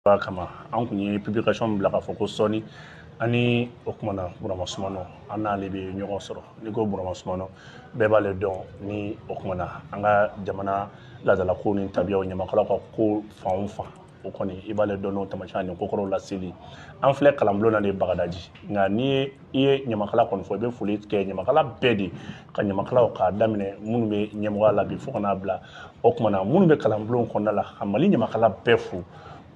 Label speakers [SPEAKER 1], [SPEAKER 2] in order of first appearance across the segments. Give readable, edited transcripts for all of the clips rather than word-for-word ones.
[SPEAKER 1] Kama an kun ye publication bila k'a fɔ ko sɔɔni ani o kuma na Burama Sumano an n'ale bɛ ɲɔgɔn sɔrɔ. N'i ko Burama Sumano, bɛɛ b'ale dɔn ni o kuma na an ka jamana laadalako ni tabiyaw, ɲamakalaw ka ko fan o fan, o kɔni i b'ale dɔn n'o tamasiyɛn ni kokɔrɔw laseli. An filɛ kalanbulon na de Bagadaji, nka n'i ye i ye ɲamakala kɔni fɔ, i bɛ foli kɛ ɲamakala bɛɛ de ka ɲamakalaw k'a daminɛ minnu bɛ ɲɛmɔgɔya la bi fo ka n'a bila o kuma na minnu bɛ kalanbulon kɔnɔna la, ka Mali ɲamakala bɛɛ fo,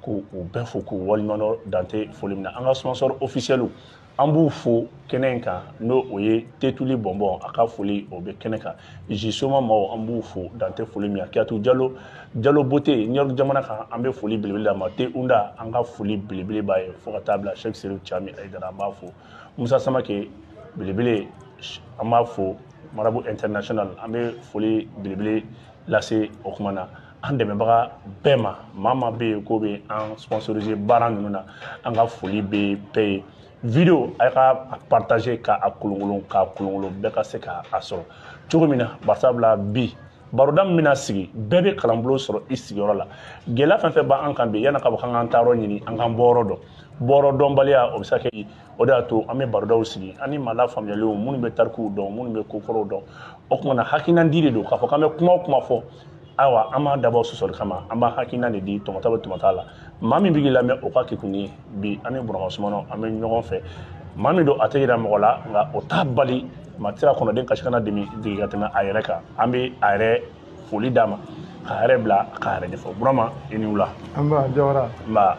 [SPEAKER 1] k'u bɛɛ fo k'u waleɲumandɔn dante foli min na. An ka sponsor officiel an b'u fo kɛnɛ in kan, n'o o ye Tetuli Bɔnbɔn, a ka foli o bɛ kɛnɛ kan. Jisoma maaw an b'u fo dante foli min na. Kiyatu Jalo, Jalo Bote, New York jamana kan, an bɛ foli belebele d'a ma. Te Unda, an ka foli belebele b'a ye fo ka taa bila Cheikh Serif Chami Aïdara, an b'a fo. Musa Samake belebele, an b'a fo. Marabu International, an bɛ foli belebele lase o kuma na an dɛmɛbaga bɛɛ ma. Maa maa bɛ yen k'o bɛ an sponsoriser baara ninnu na, an ka foli bɛ bɛɛ ye. Video a ka partager k'a kolonkolon, k'a kolonkolon bɛɛ ka se k'a sɔrɔ cogo min na. Barisabula bi baroda min bɛna sigi, bɛɛ bɛ kalanbulon sɔrɔ i sigiyɔrɔ la. Gɛlɛya fɛn fɛn b'an kan bi, yanni k'a fɔ k'an k'an taayɔrɔ ɲini, an k'an bɔyɔrɔ dɔn. Bɔyɔrɔ dɔnbaliya o bɛ se ka kɛ, o de y'a to an bɛ barodaw sigi ani maa lafaamuyalenw minnu bɛ tarikuw dɔn, minnu bɛ kokɔrɔw dɔn. O tuma na hakilina di de don k'a fɔ k'an bɛ kuma o kuma fɔ. Ayiwa, an b'a dabɔ sɔsɔli kama, an b'a hakilina de di tɔmɔta bɛ tɔmɔta la. Maa min bɛ k'i lamɛn, o ka kekun ye bi an ni Burama Sumano an bɛ ɲɔgɔn fɛ. Maa min don a tɛ yira mɔgɔ la, nka o t'a bali maa tɛ se ka kɔnɔden kasi kana dimi digi ka tɛmɛ a yɛrɛ kan. An bɛ a yɛrɛ foli d'a ma k'a yɛrɛ bila k'a yɛrɛ ɲɛfɔ. Burama, i ni wula.
[SPEAKER 2] An b'a Jawara.
[SPEAKER 1] Nba.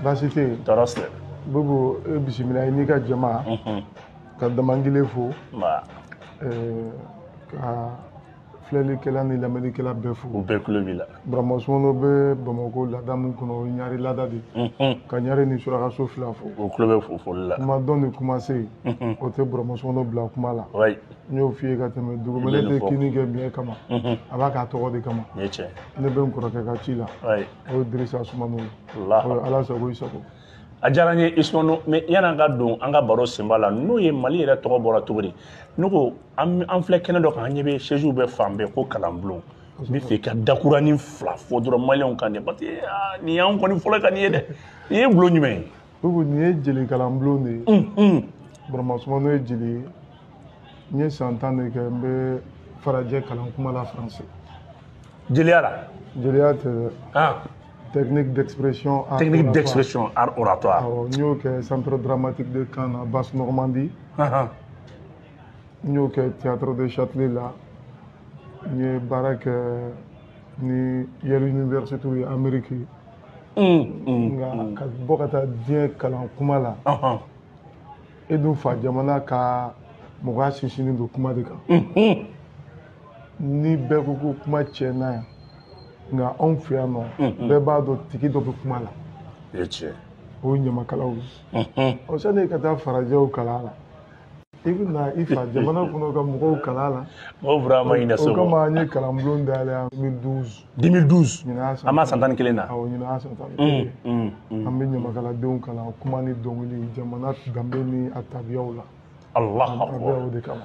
[SPEAKER 2] Baasi tɛ yen.
[SPEAKER 1] Tɔɔrɔ si tɛ.
[SPEAKER 2] Bubu, e bisimila i n'i ka jama. Ka Damangile fo.
[SPEAKER 1] Nba.
[SPEAKER 2] Ka filɛlikɛla ni lamɛnnikɛla bɛɛ fo.
[SPEAKER 1] U bɛɛ tulo b'i la.
[SPEAKER 2] Burama Sumano bɛ Bamakɔ laada min kɔnɔ, o ye ɲari laada de ye. Ka ɲari ni surakaso fila fo.
[SPEAKER 1] U tulo bɛ foli la.
[SPEAKER 2] Kuma dɔn ni kuma se, o tɛ Burama Sumano bila kuma la. N y'o f'i ye ka tɛmɛ, dugumɛnɛ tɛ kini kɛ biɲɛ kama. A b'a k'a tɔgɔ de kama.
[SPEAKER 1] Nin ye tiɲɛ.
[SPEAKER 2] Ne bɛ n kɔrɔkɛ ka ci la. O ye Dirisa Sumano ye. O ye Ala sago i sago.
[SPEAKER 1] A diyara n ye Isumano, mais yan'an ka don an ka baro senba la, n'o ye Mali yɛrɛ tɔgɔ bɔra cogo di? Ne ko an filɛ kɛnɛ dɔ kan, an ɲɛ bɛ sièges bɛ fan bɛɛ ko kalanbulon. N bɛ fɛ ka dakuranin fila fɔ dɔrɔn maliyɛnw kan dɛ, parce que nin y'an kɔni fɔlɔ ka nin ye dɛ. Nin ye bulon jumɛn ye?
[SPEAKER 2] Bubu, nin ye jeli kalanbulon de ye. Burama Sumano ye jeli ye. N ye san 10 de kɛ n bɛ farajɛ kalan kuma la français.
[SPEAKER 1] Jeliya la?
[SPEAKER 2] Jeliya tɛ dɛ. Technique d'expression art.
[SPEAKER 1] Technique d'expression art oratoire.
[SPEAKER 2] Awɔ, n y'o kɛ centre dramatique de Caen na Basse Normandie. N y'o kɛ théâtre de Châtelet la. N ye baara kɛ ni Yale University ye Amérique. Nka ka bɔ ka taa diɲɛ kalan kuma la. E dun fa jamana ka mɔgɔya sinsinnen don kuma de kan. Ni bɛɛ ko ko kuma tiɲɛna yan, nka anw fɛ yan nɔ, bɛɛ b'a dɔn tigi dɔ bɛ kuma la. O ye ɲamakalaw ye. Ɔ, sani ka taa farajɛw kalan la, i bɛ na i fa jamana kɔnɔ ka mɔgɔw kalan la.
[SPEAKER 1] Mɔgɔw Burama ɲinɛ so.
[SPEAKER 2] O kama an ye kalanbulon dayɛlɛ yan 2012.
[SPEAKER 1] 2012. An b'a san 11 na.
[SPEAKER 2] Awɔ, ɲinan y'a san 11 ye. An bɛ ɲamakaladenw kalan kuma ni dɔnkili, jamana danbe ni a tabiyaw la.
[SPEAKER 1] Allahu akbar.
[SPEAKER 2] O de kama.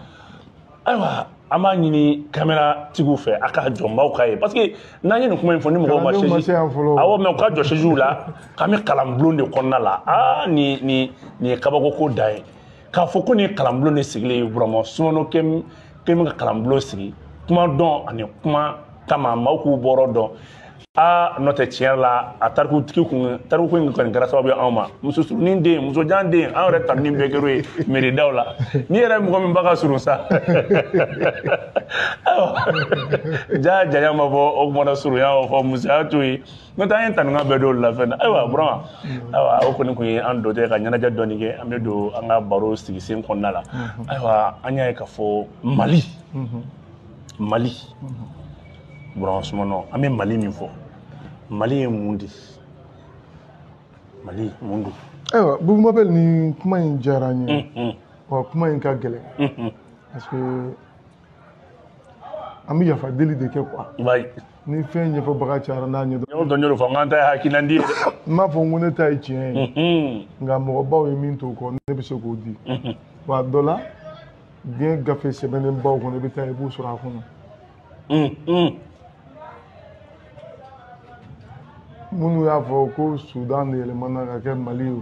[SPEAKER 1] Ayiwa, an b'a ɲini caméra tigiw fɛ a ka jɔnbaw ka ye, parce que n'an ye nin kuma in fɔ ni mɔgɔw ma
[SPEAKER 2] chaise,
[SPEAKER 1] awɔ, mais u ka jɔ chaise la k'an bɛ kalanbulon de kɔnɔna la. Aa, nin ye kabako ko dan ye k'a fɔ ko nin ye kalanbulon de sigilen ye. Burama Sumano kɛ bɛ ka kalanbulon sigi kuma dɔn ani kuma kama, maaw k'u bɔyɔrɔ dɔn. Aa, n'o tɛ tiɲɛ la, a tarikutigi kun, tariku in kɔni kɛra sababu ye anw ma. Muso surunin den, musojan den, an yɛrɛ tanuni bɛɛ kɛr'o ye mairie-daw la. N'i yɛrɛ mɔgɔ min ba ka surun sa, ayiwa, ja janya ma bɔ o kuma na, surunya o fɔ musoya t'o ye. N'o tɛ an ye tanukan bɛɛ d'olu la fɛn na. Ayiwa Burama, ayiwa, o kɔni kun ye an dɔ tɛ ka ɲɛnajɛ dɔɔni kɛ. An bɛ don an ka baro sigisen kɔnɔna la. Ayiwa, an y'a ye k'a fɔ Mali, Mali, Burama Sumano, an bɛ Mali min fɔ, Mali ye mun de? Mali mun don?
[SPEAKER 2] Ayiwa, Bubu Mabel, nin kuma in diyara n ye. Wa kuma in ka gɛlɛn. Parce que an bɛ yafa deli de kɛ quoi. Ni fɛn ɲɛfɔbaga cayara n'a ɲɛdɔn.
[SPEAKER 1] N y'o dɔn, n y'o fɔ, n k'an ta ye hakilina di ye dɛ.
[SPEAKER 2] N m'a fɔ n ko ne ta ye tiɲɛ ye. Nka mɔgɔbaw ye min to kɔ, ne bɛ se k'o di. Wa a dɔ la, diɲɛ gafe sɛbɛnnen baw kɔnɔ, i bɛ taa i b'u sɔrɔ a kɔnɔ. Minnu y'a fɔ ko Soudan de yɛlɛmana ka kɛ Mali ye,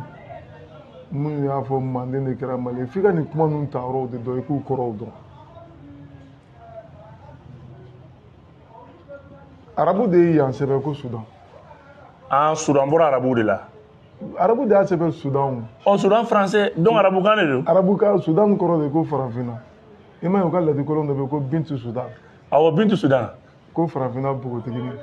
[SPEAKER 2] minnu y'a fɔ Manden de kɛra Mali ye, f'i ka nin kuma ninnu ta yɔrɔw de dɔn, i k'u kɔrɔw dɔn. Arabu de ye yan sɛbɛn ko Soudan.
[SPEAKER 1] Ah, Soudan bɔra arabu de la.
[SPEAKER 2] Arabu de y'a sɛbɛn Soudan.
[SPEAKER 1] Ɔ, Soudan français, donc arabukan de don.
[SPEAKER 2] Arabukan, Soudan kɔrɔ de ko farafinna. I m'a ye u ka ladikolon dɔ bɛ yen ko Bintu Soudan.
[SPEAKER 1] Awɔ, Bintu Soudan.
[SPEAKER 2] Ko farafinna npogotiginin.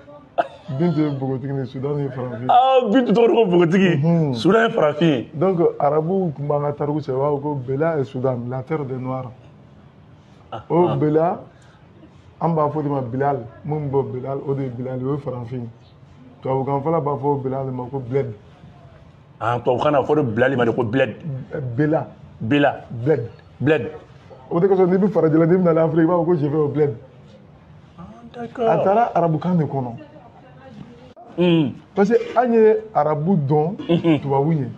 [SPEAKER 2] Bintu ye npogotiginin, Soudan ye farafin.
[SPEAKER 1] Ah, Bintu tɔgɔ ko npogotigi. Soudan ye farafin ye.
[SPEAKER 2] Donc arabuw tun b'an ka tariku sɛbɛn, u b'a fɔ ko Bela est Soudan, la terre des Noirs. O Bela, an b'a fɔ de ma Bilal, mun bɛ bɔ Bilal, o de ye Bilal ye, o ye farafin ye. Tubabukan fɔla b'a fɔ Bilal ma ko bled.
[SPEAKER 1] Ah, tubabukan na fɔ de Bilal ma de ko bled.
[SPEAKER 2] Bela.
[SPEAKER 1] Bela.
[SPEAKER 2] Bled.
[SPEAKER 1] Bled.
[SPEAKER 2] O de kosɔn n'i bɛ farajɛla, n'i bɛna Afiriki, i b'a fɔ ko je vais au bled.
[SPEAKER 1] Ah, d'accord.
[SPEAKER 2] A taara arabukan de kɔnɔ. Parce que an ye arabu dɔn tubabu ɲɛ.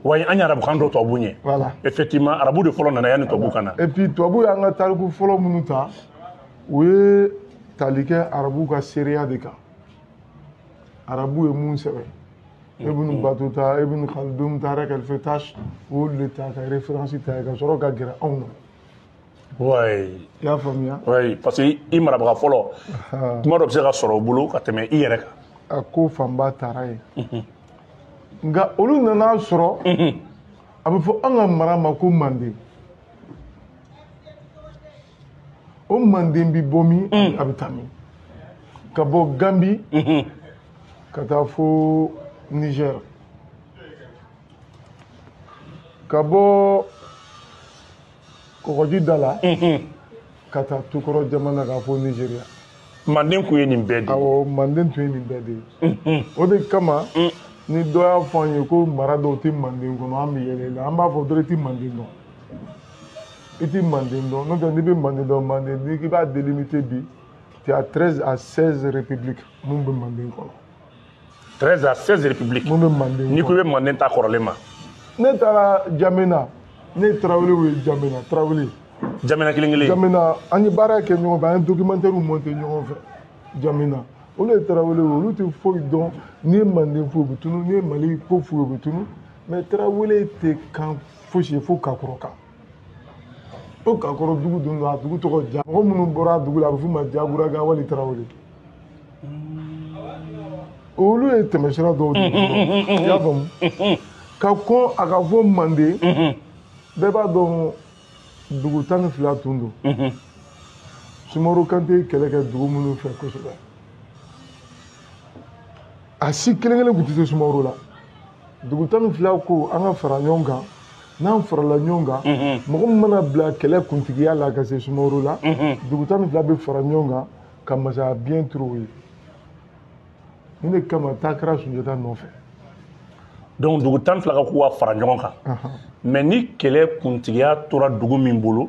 [SPEAKER 1] Wayi, an ye arabukan dɔn tubabu ɲɛ.
[SPEAKER 2] Voilà.
[SPEAKER 1] Effectivement, arabu de fɔlɔ nana yanni tubabu ka na.
[SPEAKER 2] Et puis tubabu y'an ka tariku fɔlɔ minnu ta, u ye tali kɛ arabu ka seereya de kan. Arabu ye mun sɛbɛn? Ibn Battuta, Ibn Khaldun, Tarek El Fetash, u y'olu de ta ka référence ta ka sɔrɔ ka gɛrɛ anw na.
[SPEAKER 1] Oui.
[SPEAKER 2] I y'a faamuya?
[SPEAKER 1] Oui, parce que i marabaga fɔlɔ, kuma dɔ bɛ se ka sɔrɔ o bolo ka tɛmɛ i yɛrɛ kan.
[SPEAKER 2] A ko fanba taara yen. Nka olu nana sɔrɔ, a bɛ fɔ an ka mara ma ko Manden. O Manden bi bɔ min, a bɛ taa min? Ka bɔ Gambi, ka taa fo Niger. Ka bɔ kɔgɔji da la, ka taa Tukɔrɔ jamana kan fo Nigeria.
[SPEAKER 1] Manden tun ye nin bɛɛ de ye.
[SPEAKER 2] Awɔ, Manden tun ye nin bɛɛ de ye. O de kama, ni dɔ y'a fɔ an ye ko mara dɔw tɛ Manden kɔnɔ, an bɛ yɛlɛ la, an b'a fɔ dɔrɔn i tɛ Manden dɔn. I tɛ Manden dɔn, n'o tɛ n'i bɛ Manden dɔn, Manden n'i k'i b'a délimiter bi, tu as 13 à 16 républiques mun bɛ Manden kɔnɔ.
[SPEAKER 1] 13 à 16 républiques.
[SPEAKER 2] Mun bɛ Manden kɔnɔ.
[SPEAKER 1] N'i ko i bɛ Manden ta kɔrɔlen ma.
[SPEAKER 2] Ne taara Jamena, ne ye Tarawelew ye Jamena, Tarawele.
[SPEAKER 1] Jamena kelen kelen.
[SPEAKER 2] Jamena, an ye baara kɛ ɲɔgɔn fɛ, an ye documentaire monté ɲɔgɔn fɛ Jamena. Olu ye Tarawelew ye, olu tɛ foyi dɔn, n'i ye Manden fɔ u bɛ tunun, n'i ye Mali ko f'u ye u bɛ tunun. Mais Tarawele tɛ kan fosi ye fo Kakɔrɔ kan. O Kakɔrɔ dugu dun don, a dugu tɔgɔ Ja. Mɔgɔ minnu bɔra a dugu la, a bɛ f'u ma Jaburaga wali Tarawele. Olu ye tɛmɛsira dɔw de ye. I y'a faamu? Ka kɔn a ka fɔ Manden, bɛɛ b'a dɔn dugu 12 tun don. Sumaworo Kante ye kɛlɛ kɛ dugu minnu fɛ kosɛbɛ. A si kelen kelen tun tɛ se Sumaworo la. Dugu 12 ko an ka fara ɲɔgɔn kan, n'an farala ɲɔgɔn kan, mɔgɔ min mana bila kɛlɛ kuntigiya la ka se Sumaworo la, dugu 12 bɛ fara ɲɔgɔn kan ka masaya biɲɛ turu o ye. Nin de kama taa kɛra Sunjata nɔfɛ.
[SPEAKER 1] Donc dugu 12 ka k'u ka fara ɲɔgɔn kan. Mais ni kɛlɛ kuntigiya tora dugu min bolo,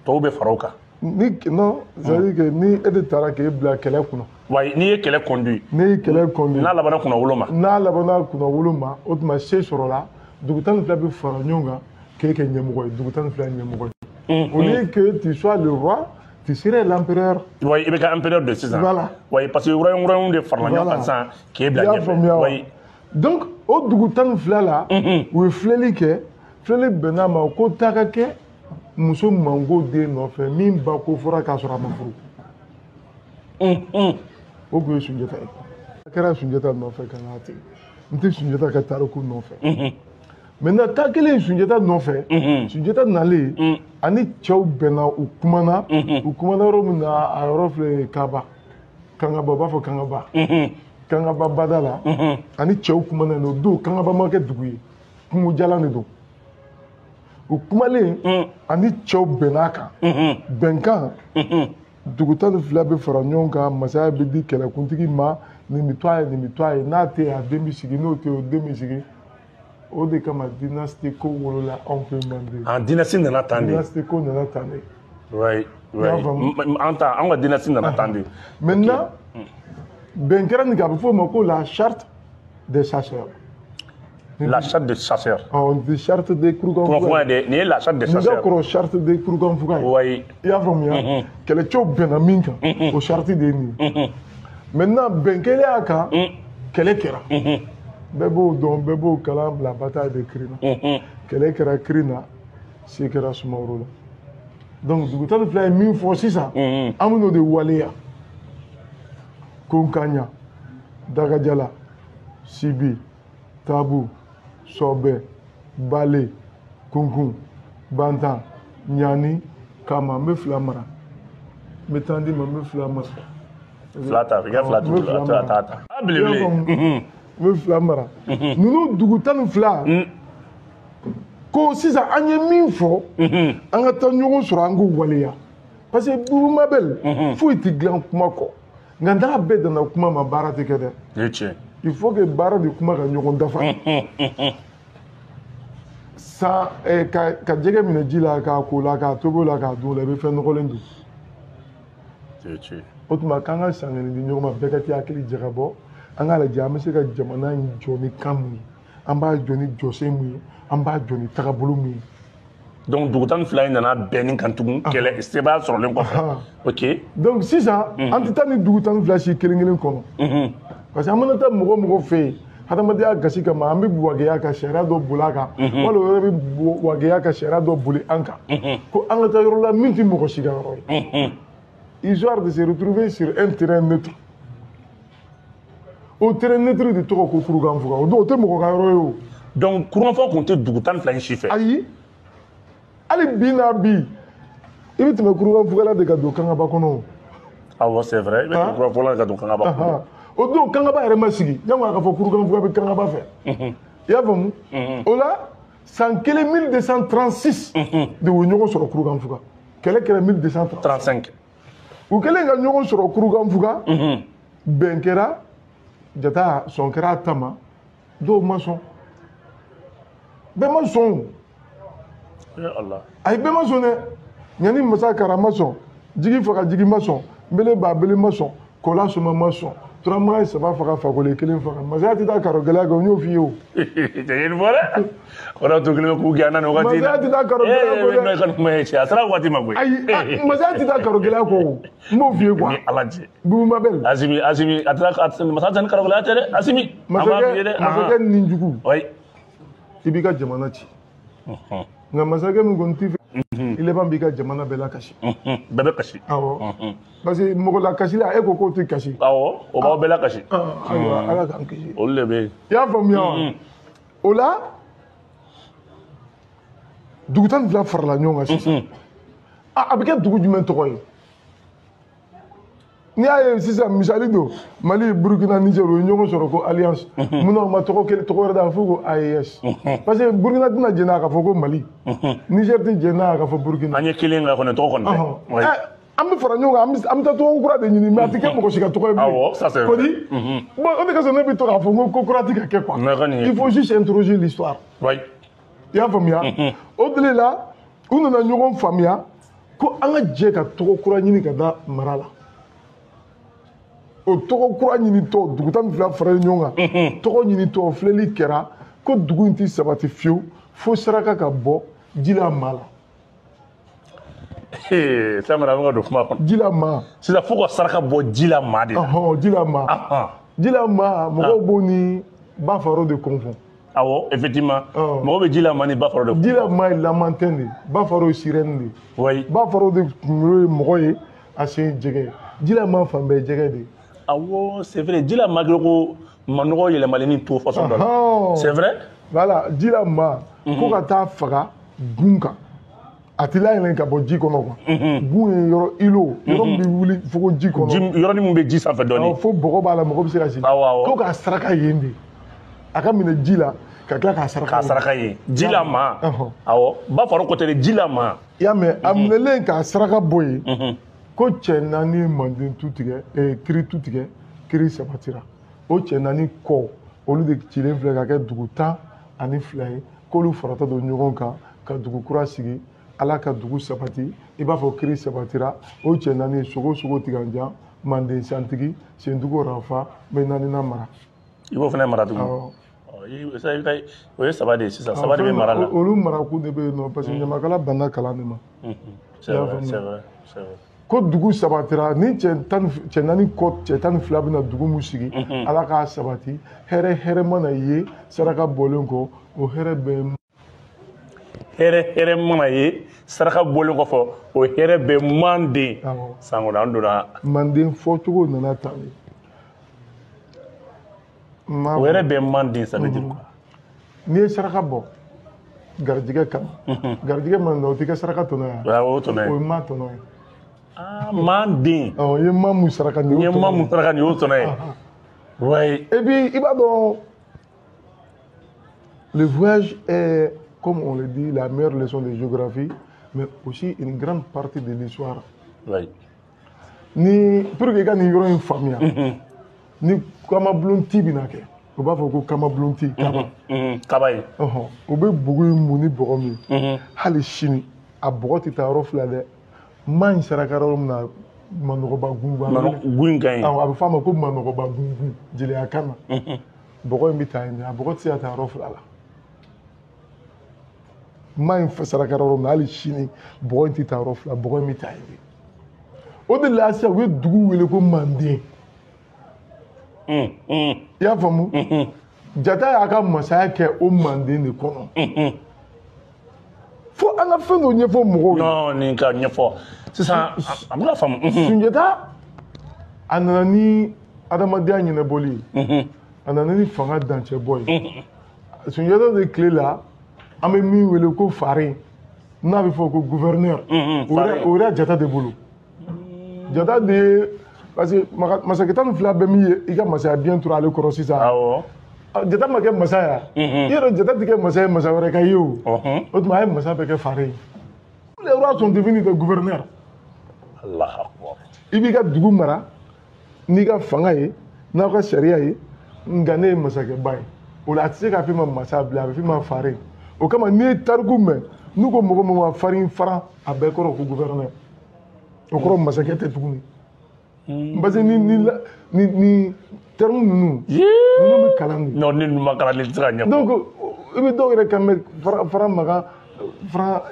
[SPEAKER 1] tɔw bɛ fara o kan.
[SPEAKER 2] Ni non, c'est-à-dire que ni e de taara k'e bila kɛlɛ kunna.
[SPEAKER 1] Wayi, n'i ye kɛlɛ conduit.
[SPEAKER 2] N'i ye kɛlɛ conduit.
[SPEAKER 1] N'a labanna kunnawolo ma.
[SPEAKER 2] N'a labanna kunnawolo ma, o tuma se sɔrɔla, dugu 12 bɛ fara ɲɔgɔn kan k'e kɛ ɲɛmɔgɔ ye, dugu 12 ɲɛmɔgɔ ye. Au lieu que tu sois le roi, tu serais l'empereur.
[SPEAKER 1] Oui, i bɛ kɛ empereur de sisan.
[SPEAKER 2] Voilà.
[SPEAKER 1] Oui, parce que royaume de farala ɲɔgɔn kan sisan k'e bila ɲɛfɛ.
[SPEAKER 2] I y'a faamuya wa?
[SPEAKER 1] Oui.
[SPEAKER 2] Donc o dugu 12 la, u ye filɛli kɛ, filɛli bɛnn'a ma ko taa ka kɛ muso mango den nɔfɛ min ba ko fɔra k'a sɔrɔ a ma furu. O tun ye Sunjata ye. A kɛra Sunjata nɔfɛ ka n'a ten. N tɛ Sunjata ka tariku nɔfɛ. Maintenant taa kelen Sunjata nɔfɛ, Sunjata nalen, ani cɛw bɛnna, u kumana, u kumana yɔrɔ min na, a yɔrɔ filɛ nin Kaba. Kangaba, u b'a fɔ Kangaba. Kangaba bada la, ani cɛw kumana yen, o don Kangaba ma kɛ dugu ye, kungo jalan de don. U kumalen, ani cɛw bɛnn'a kan. Bɛnkan, dugu 12 bɛ fara ɲɔgɔn kan, masaya bɛ di kɛlɛkuntigi ma, nin bɛ to a ye, nin bɛ to a ye, n'a tɛ yen a den bɛ sigi, n'o tɛ yen o den bɛ sigi. O de kama dynastie ko wolola anw fɛ Manden.
[SPEAKER 1] Ah, dynastie nana tan de.
[SPEAKER 2] Dynastie ko nana tan de.
[SPEAKER 1] Oui, oui. An ta, an ka dynastie nana tan de.
[SPEAKER 2] Maintenant, bɛn kɛra nin kan, a bɛ fɔ o ma ko la charte des chasseurs.
[SPEAKER 1] La charte des chasseurs.
[SPEAKER 2] Ah, on dit charte des Kurukanfuga.
[SPEAKER 1] Nin ye la charte des chasseurs.
[SPEAKER 2] Nin ka kɔrɔ charte des Kurukanfuga ye.
[SPEAKER 1] Oui.
[SPEAKER 2] I y'a faamuya? Kɛlɛcɛw bɛnna min kan, o charte de ye nin ye. Maintenant, bɛn kɛlen a kan, Kɛlɛ kɛra. Bɛɛ b'o dɔn, bɛɛ b'o kalan, la bataille de Kirina. Kɛlɛ kɛra Kirina, se kɛra Sumaworo la. Donc dugu 12 ye min fɔ sisan, an bɛn'o de waleya. Konkanya, Dagajala, Sibi, Tabu, Sɔbɛ, Bale, Kunkun, Bantan, Ɲani, Kama. N bɛ 2 mara. N bɛ taa di ma, n bɛ 2 mara.
[SPEAKER 1] 2 ta, i ka 2 tugu, a ta ta. A belebele.
[SPEAKER 2] N bɛ 2 mara. Ninnu dugu 12. Ko sisan an ye min fɔ, an ka taa ɲɔgɔn sɔrɔ, an k'o waleya. Parce que Boubou Mabel, foyi tɛ dilan kuma kɔ. Nka n'a bɛɛ danna kuma ma, baara tɛ kɛ dɛ. Il faut que baara de kuma ka ɲɔgɔn dafa. San ka jɛgɛ minɛ ji la, k'a ko la, k'a tobi o la, k'a dun o la, i bɛ fɛn nɔgɔlen dun. O tuma k'an ka san kelen di ɲɔgɔn ma, bɛɛ ka t'i hakili jagabɔ, an k'a lajɛ an bɛ se ka jamana in jɔ ni kan mun ye, an b'a jɔ ni jɔsen mun ye, an b'a jɔ ni tagabolo mun ye.
[SPEAKER 1] Donc dugu 12 in nana bɛn nin kan tugun, kɛlɛ sebaya sɔrɔlen kɔfɛ. Ok.
[SPEAKER 2] Donc sisan an tɛ taa ni dugu 12 si kelen kelen kɔnɔ. Parce que an mana taa mɔgɔ mɔgɔ fɛ yen, hadamadenya gasi kama, an bɛ wageya ka sariya dɔ boli a kan, wala o yɛrɛ bɛ wageya ka sariya dɔ boli an kan. Ko an ka taa yɔrɔ la min tɛ mɔgɔ si ka yɔrɔ ye. Histoire de se retrouver sur un terrain neutre. O terrain neutre de tɔgɔ ko Kurukanfuga. O don o tɛ mɔgɔ ka yɔrɔ ye o.
[SPEAKER 1] Donc Kurukanfuga kun tɛ dugu 12 in si fɛ.
[SPEAKER 2] Ayi. Hali bi n'a bi, i bɛ tɛmɛ Kurukanfuga la de ka don Kangaba kɔnɔ.
[SPEAKER 1] Awɔ, c'est vrai, i bɛ tɛmɛ Kurukanfuga la ka don Kangaba kɔnɔ.
[SPEAKER 2] O don Kangaba yɛrɛ ma sigi, yango a ka fɔ Kurukanfuga bɛ Kangaba fɛ. I y'a faamu? O la san kelen 1236 de u ye ɲɔgɔn sɔrɔ Kurukanfuga. Kɛlɛ kɛra 1235. U kɛlen ka ɲɔgɔn sɔrɔ Kurukanfuga, bɛn kɛra, jata sɔn kɛra a ta ma, dɔw ma sɔn. Bɛɛ ma sɔn. Ayi, bɛɛ ma sɔn dɛ. Ɲani masa kara ma sɔn, jigi faga jigi ma sɔn, bele ba bele ma sɔn, kɔla soma ma sɔn. Turamagan ye 3 faga, Fakoli 1 faga. Masaya tɛ taa karo gɛlɛya kɔ, n y'o f'i ye o.
[SPEAKER 1] Cɛ ye nin fɔ dɛ. O de y'a to kelen bɛ k'u gɛn na nin wagati in na.
[SPEAKER 2] Masaya tɛ taa karo gɛlɛya kɔ dɛ.
[SPEAKER 1] Ee, e ka nin kuma ye tiɲɛ, a sera waati ma koyi.
[SPEAKER 2] Ayi, masaya tɛ taa karo gɛlɛya kɔ o. N b'o f'i ye quoi.
[SPEAKER 1] Ni Ala cɛ.
[SPEAKER 2] Boubou Mabel.
[SPEAKER 1] Asimi, Asimi, a tɛ masa tɛ ni karo gɛlɛya tɛ dɛ, Asimi. An b'a f'i ye dɛ.
[SPEAKER 2] Masakɛ ninjugu.
[SPEAKER 1] Oui.
[SPEAKER 2] I b'i ka jamana ci. Nka masakɛ min kɔni t'i fɛ, i laban b'i ka jamana bɛɛ lakasi.
[SPEAKER 1] Bɛɛ bɛ kasi.
[SPEAKER 2] Awɔ. Parce que mɔgɔ lakasila, e ko k'o tɛ kasi.
[SPEAKER 1] Awɔ, o b'aw bɛɛ lakasi.
[SPEAKER 2] Ayiwa, Ala k'an kisi.
[SPEAKER 1] Olu de bɛ yen.
[SPEAKER 2] I y'a faamuya wa? O la, dugu 12 farala ɲɔgɔn kan sisan. A bɛ kɛ dugu jumɛn tɔgɔ ye? N'i y'a ye sisan, misali don, Mali, Burukina, Niger, u ye ɲɔgɔn sɔrɔ ko alliance. Munna u ma tɔgɔ kelen tɔgɔ wɛrɛ da fo ko AES? Parce que Burukina tɛna jɛn n'a ka fɔ ko Mali. Niger tɛ jɛn n'a ka fɔ Burukina.
[SPEAKER 1] An ye kelen ka kɔni tɔgɔ kɔni tɛ.
[SPEAKER 2] An bɛ fara ɲɔgɔn kan, an bɛ taa tɔgɔ kura de ɲini, mais a tɛ kɛ mɔgɔ si ka tɔgɔ ye bilen.
[SPEAKER 1] Awɔ, ça c'est vrai.
[SPEAKER 2] Kɔni? Bon, o de kosɔn ne bɛ to k'a fɔ ko kura tɛ ka kɛ quoi. Il faut juste introduire l'histoire.
[SPEAKER 1] Oui.
[SPEAKER 2] I y'a faamuya? O de la, u nana ɲɔgɔn faamuya ko an ka jɛ ka tɔgɔ kura ɲini ka da mara la. O tɔgɔ kura ɲinitɔ, dugu 12 faralen ɲɔgɔn kan, tɔgɔ ɲinitɔ, filɛli kɛra ko dugu in tɛ sabati fiyewu fo saraka ka bɔ ji la maa la.
[SPEAKER 1] Samara, an bɛ ka don kuma kɔnɔ.
[SPEAKER 2] Ji la maa.
[SPEAKER 1] Sisan fo ka saraka bɔ ji la maa de la.
[SPEAKER 2] Ɔhɔn, ji la maa. Ji la maa, mɔgɔw b'o ni Bafaro de confond.
[SPEAKER 1] Awɔ, effectivement. Mɔgɔw bɛ ji la maa ni Bafaro de confond.
[SPEAKER 2] Ji la maa ye lamantin de ye, Bafaro ye sirène de ye.
[SPEAKER 1] Oui.
[SPEAKER 2] Bafaro de kunkolo ye mɔgɔ ye, a sen ye jɛgɛ ye. Ji la maa fan bɛɛ ye jɛgɛ de ye.
[SPEAKER 1] Awɔ, c'est vrai. Ji la maa ko manɔgɔ yɛlɛmalen ni to façon dɔ la. C'est vrai?
[SPEAKER 2] Voilà, ji la maa ko ka taa faga gun kan. A tɛ layɛlɛn ka bɔ ji kɔnɔ quoi. Gun ye yɔrɔ îlot, yɔrɔ min bɛ wuli fogo ji kɔnɔ.
[SPEAKER 1] Yɔrɔnin min bɛ ji sanfɛ dɔɔnin.
[SPEAKER 2] Awɔ, fo bɔgɔ b'a la, mɔgɔ bɛ se ka sigi.
[SPEAKER 1] Awɔ, awɔ.
[SPEAKER 2] Ko k'a saraka yen de. A ka minɛ ji la, ka tila k'a saraka.
[SPEAKER 1] K'a saraka yen. Ji la maa. Awɔ, Bafaro ko tɛ dɛ, ji la maa.
[SPEAKER 2] I y'a mɛn, a minɛlen k'a saraka bɔ yen. Ko cɛ 4 manden tu tigɛ, kiri tu tigɛ, kiri sabatira. O cɛ 4 kɔ, olu de cilen filɛ ka kɛ dugu 12 ye, k'olu faratɔ don ɲɔgɔn kan ka dugu kura sigi, Ala ka dugu sabati, i b'a fɔ kiri sabatira. O cɛ 4, sogo sogo tiganjan, manden santigi, sendugu rafa, n bɛ 4nan mara.
[SPEAKER 1] I b'o fana mara tugun?
[SPEAKER 2] Awɔ.
[SPEAKER 1] O ye 3 de ye sisan, 3 de bɛ mara la.
[SPEAKER 2] Olu marakun de bɛ yen nɔ, parce que ɲamakala banna kalan de ma.
[SPEAKER 1] C'est vrai, c'est vrai, c'est vrai.
[SPEAKER 2] Ko dugu sabatira ni cɛ naani kɔ cɛ 12 bɛna dugu mun sigi, Ala k'a sabati, hɛrɛ hɛrɛ mana ye saraka bɔlen kɔ, o hɛrɛ bɛ
[SPEAKER 1] hɛrɛ hɛrɛ mana ye saraka bɔlen kɔfɛ, o hɛrɛ bɛ Manden. Sango an donna
[SPEAKER 2] Manden fɔcogo nana tan de.
[SPEAKER 1] O hɛrɛ bɛ Manden, ça veut dire quoi?
[SPEAKER 2] N'i ye saraka bɔ garijɛgɛ kama, garijɛgɛ mana na, o tɛ kɛ saraka tɔnɔ ye.
[SPEAKER 1] Awɔ, o tɔnɔ ye.
[SPEAKER 2] O ye ma tɔnɔ ye.
[SPEAKER 1] Ah, Manden.
[SPEAKER 2] Awɔ, i ye ma mun saraka nin
[SPEAKER 1] ye, o tɔnɔ ye. I ye ma mun saraka nin ye, o tɔnɔ ye. Ouais.
[SPEAKER 2] Et puis i b'a dɔn, le voyage est, comme on le dit, la meilleure leçon de géographie, mais aussi une grande partie de l'histoire.
[SPEAKER 1] Oui.
[SPEAKER 2] Ni pour que i ka nin yɔrɔ in faamuya, ni kamabulonti bɛna kɛ, u b'a fɔ ko kamabulonti, kaba.
[SPEAKER 1] Kaba ye.
[SPEAKER 2] U bɛ bugu in mun ni bɔgɔ min ye, hali sini a bɔgɔ tɛ taa yɔrɔ fila dɛ. Ma in saraka yɔrɔ min na, manɔgɔba gungun.
[SPEAKER 1] Gun ka ɲi.
[SPEAKER 2] Awɔ, a bɛ fɔ a ma ko manɔgɔba gungun jeliya kan na. Bɔgɔ in bɛ taa yen de, a bɔgɔ tɛ se ka taa yɔrɔ fila la. Ma in saraka yɔrɔ min na, hali sini bɔgɔ in tɛ taa yɔrɔ fila, bɔgɔ in bɛ taa yen de. O de la sisan u ye dugu wele ko Manden. I y'a faamu? Jata y'a ka masaya kɛ o Manden de kɔnɔ. Fo an ka fɛn dɔ ɲɛfɔ mɔgɔw ye.
[SPEAKER 1] Non, nin ka ɲɛfɔ sisan, a bɛ ka faamu.
[SPEAKER 2] Sunjata a nana ni adamadenya ɲɛnabɔli ye, a nana ni fanga dancɛbɔ ye. Sunjata de tile la, an bɛ min wele ko faren, n'a bɛ fɔ ko gouverneur, o yɛrɛ Jata de bolo. Jata de ye, parce que masakɛ 12 bɛ min ye, i ka masaya biɲɛ tora ale kɔrɔ sisan.
[SPEAKER 1] Awɔ.
[SPEAKER 2] Jata ma kɛ masa ye, i yɛrɛ Jata tɛ kɛ masa ye masa wɛrɛ ka ye o. O tuma a ye masa bɛɛ kɛ faren ye. Les rois sont devenus des gouverneurs.
[SPEAKER 1] Allahu akbar.
[SPEAKER 2] I b'i ka dugu mara n'i ka fanga ye, n'aw ka sariya ye, nka ne ye masakɛba ye. O la a tɛ se k'a f'i ma masa bilen, a bɛ f'i ma faren. O kama n'i ye tariku mɛn, n'u ko mɔgɔ min ma farin faran, a bɛɛ kɔrɔ ko gouverneur. O kɔrɔ masakɛ tɛ tuguni. Parce que ni terme ninnu bɛ kalan de.
[SPEAKER 1] Non, ni ninnu ma kalan, ne tɛ se ka ɲɛfɔ.
[SPEAKER 2] Donc i bɛ dɔw yɛrɛ kan mɛn fara maga fara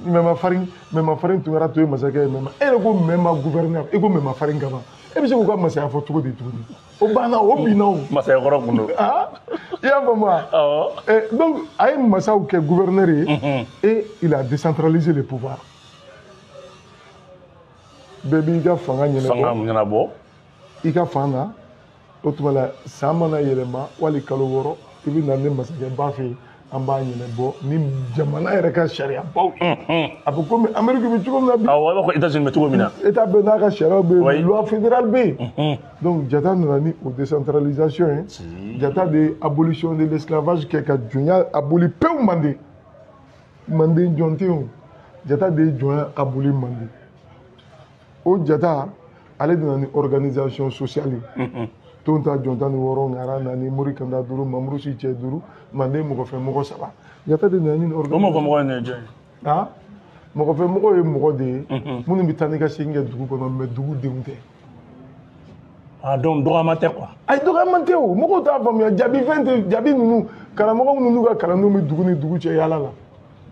[SPEAKER 2] mɛma farin, mɛma farin Tunkara to ye masakɛ ye, mɛma e yɛrɛ ko mɛma gouverneur, e ko mɛma farin kama, e bɛ se k'u ka masaya fɔ cogo di tuguni? O banna, o binna o.
[SPEAKER 1] Masaya kɔrɔ kun don.
[SPEAKER 2] I y'a faamu wa?
[SPEAKER 1] Awɔ.
[SPEAKER 2] Donc a ye masaw kɛ gouverneur ye, et il a décentralisé le pouvoir. Bɛɛ b'i ka fanga ɲɛnabɔ.
[SPEAKER 1] Fanga ɲɛnabɔ.
[SPEAKER 2] I ka fan na, o tuma la san mana yɛlɛma wali kalo 6, i bɛ na ne masakɛba fɛ yen, an b'a ɲɛnabɔ ni jamana yɛrɛ ka sariyabaw ye. A bɛ komi Amérique bɛ cogo min na bi.
[SPEAKER 1] Awɔ, i b'a fɔ États-Unis bɛ cogo min na.
[SPEAKER 2] État bɛɛ n'a ka sariyaw bɛ yen, loi fédérale bɛ yen. Donc Jata nana ni o décentralisation ye. Jata de ye abolition de l'esclavage kɛ ka jɔnya aboli pewu Manden. Manden jɔn tɛ yen o. Jata de ye jɔnya aboli Manden. O Jata, ale de nana ni organisation sociale ye. Ton ta jɔn 16, ŋara naani, mori kanda 5, mamuru si cɛ 5, Manden mɔgɔfɛmɔgɔ 3. Jata de nana ni
[SPEAKER 1] organisation. O mɔgɔfɛmɔgɔ ye jɔn ye?
[SPEAKER 2] Ah, mɔgɔfɛmɔgɔ ye mɔgɔ de ye minnu bɛ taa ni ka segin kɛ dugu kɔnɔ, mais dugu denw tɛ.
[SPEAKER 1] Ah, donc dɔgɔyama tɛ quoi?
[SPEAKER 2] Ayi, dɔgɔyama tɛ o, mɔgɔw t'a faamuya. Jaabi fɛn tɛ, jaabi ninnu, karamɔgɔ minnu n'u ka kalandenw bɛ dugu ni dugu cɛ yaala la.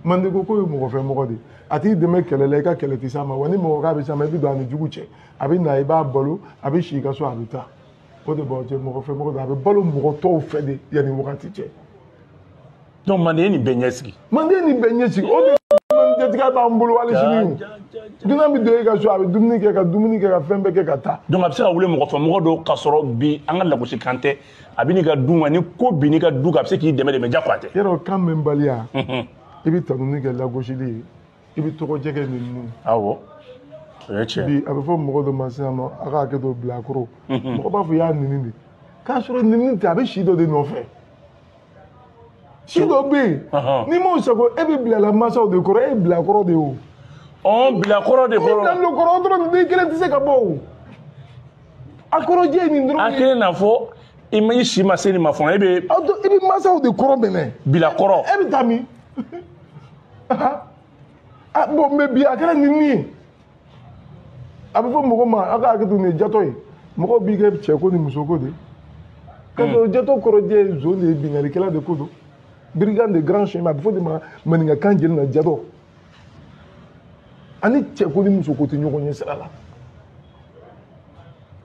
[SPEAKER 2] Manden ko k'o ye mɔgɔfɛmɔgɔ de ye. A t'i dɛmɛ kɛlɛ la, i ka kɛlɛ tɛ s'a ma, wa ni mɔgɔ k'a bɛ s'a ma, i bɛ don a ni jugu cɛ. A bɛ na, i b'a balo, a bɛ si i ka so, a bɛ taa. O de b'aw cɛ, mɔgɔfɛmɔgɔ don, a bɛ balo mɔgɔ tɔw fɛ de yanni wagati cɛ.
[SPEAKER 1] Donc Manden ye nin bɛɛ ɲɛsigi.
[SPEAKER 2] Manden ye nin bɛɛ ɲɛsigi, o de jatigiya b'an bolo hali sini o. Dunan bɛ don e ka so, a bɛ dumuni kɛ, ka dumuni kɛ, ka fɛn bɛɛ kɛ ka taa.
[SPEAKER 1] Donc a bɛ se ka wele mɔgɔfɛmɔgɔ dɔw k'a sɔrɔ bi an ka lagosi kan tɛ, a bɛ n'i ka du ma, ni ko bin n'i ka du kan, a bɛ se k'i dɛmɛ de, mais jagoya tɛ.
[SPEAKER 2] Yɔrɔ kan mɛnbaliya, i bɛ tanuni kɛ lagosili ye, i bɛ tɔgɔjɛ kɛ ninnu.
[SPEAKER 1] Awɔ, o ye tiɲɛ.
[SPEAKER 2] Bi a bɛ fɔ mɔgɔ dɔ ma sisan nɔ, a ka hakɛ to bilakoro. Mɔgɔ b'a fɔ i y'a nini de, k'a sɔrɔ nini tɛ, a bɛ si dɔ de nɔfɛ. Si dɔ bɛ yen, n'i m'o sago, e bɛ bila la mansaw de kɔrɔ, e ye bilakɔrɔ de ye o.
[SPEAKER 1] Ɔn, bilakɔrɔ de kɔrɔ.
[SPEAKER 2] N'i bilalen kɔrɔ, o dɔrɔn den kelen tɛ se ka bɔ o. A kɔrɔjɛ ye nin dɔrɔn ye.
[SPEAKER 1] A kelen na fɔ i ma i si ma se nin ma fɔlɔ, e bɛ.
[SPEAKER 2] I bɛ mansaw de kɔrɔ minɛ.
[SPEAKER 1] Bilakɔrɔ.
[SPEAKER 2] E bɛ taa min? Ah bon, mais bi a kɛra nin ye. A bɛ fɔ mɔgɔ ma, a ka hakɛ to, nin ye jatɔ ye. Mɔgɔw b'i kɛ cɛko ni musoko de. K'a sɔrɔ jatɔ kɔrɔjɛ ye zon de ye, binkannikɛla de ko don. Brigand de grand chemin, a bɛ fɔ de ma maninkakan jeli na jatɔ. Ani cɛko ni musoko tɛ ɲɔgɔn ɲɛ sira la.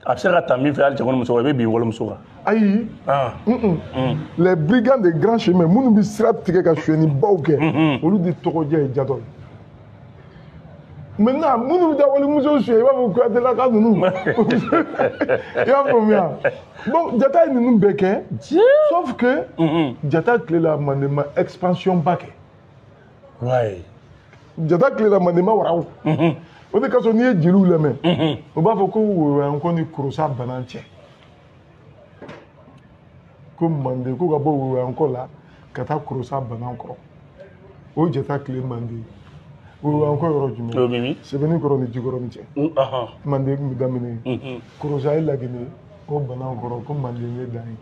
[SPEAKER 1] A bɛ se ka ta min fɛ hali cɛkɔrɔba muso i bɛ bin walimuso kan.
[SPEAKER 2] Ayi. Les brigands de grand chemin minnu bɛ sira tigɛ ka sonyɛnibaw kɛ, olu de tɔgɔdiya ye jatɔ ye. Maintenant minnu bɛ taa walimuso suɲɛ, i b'a fɔ Kuyatelaka ninnu. I y'a faamuya? Bon, Jata ye ninnu bɛɛ kɛ. Sauf que Jata tile la Manden ma expansion ba kɛ.
[SPEAKER 1] Ouais.
[SPEAKER 2] Jata tile la Manden ma wara o. O de kosɔn n'i ye jeliw lamɛn, u b'a fɔ ko Woyowayankɔ ni Korosa bana cɛ. Ko Manden ko ka bɔ Woyowayankɔ la ka taa Korosa bana kɔrɔ. O ye Jata tile Manden. Woyowayankɔ yɔrɔ jumɛn? Sɛbɛnni kɔrɔ ni Jikɔrɔni cɛ. Manden tun bɛ daminɛ yen. Korosa ye Laginɛ, o bana kɔrɔ ko Manden ye dan ye.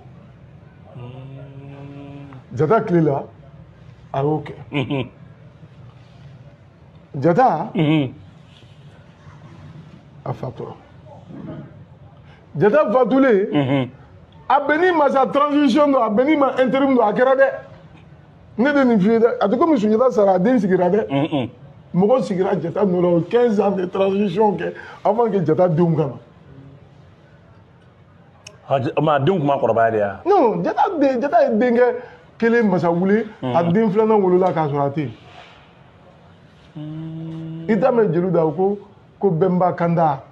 [SPEAKER 2] Jata tile la a y'o kɛ. Jata a fatura. Jata fatulen, a bɛnni ma sa transition don, a bɛnni ma intérim don, a kɛra dɛ. Ne de nin f'i ye dɛ, a tɛ komi Sunjata sara a den sigira dɛ. Mɔgɔ sigira Jata nɔ la, o 15 ans de transition kɛ avant que Jata denw ka na.
[SPEAKER 1] Ma a denw tun ma kɔrɔbaya de ya?
[SPEAKER 2] Non, Jata den, Jata ye denkɛ kelen Masawule, a den filanan wolola k'a sɔrɔ a tɛ yen. I t'a mɛn jeliw da ko Bɛnba Kanda,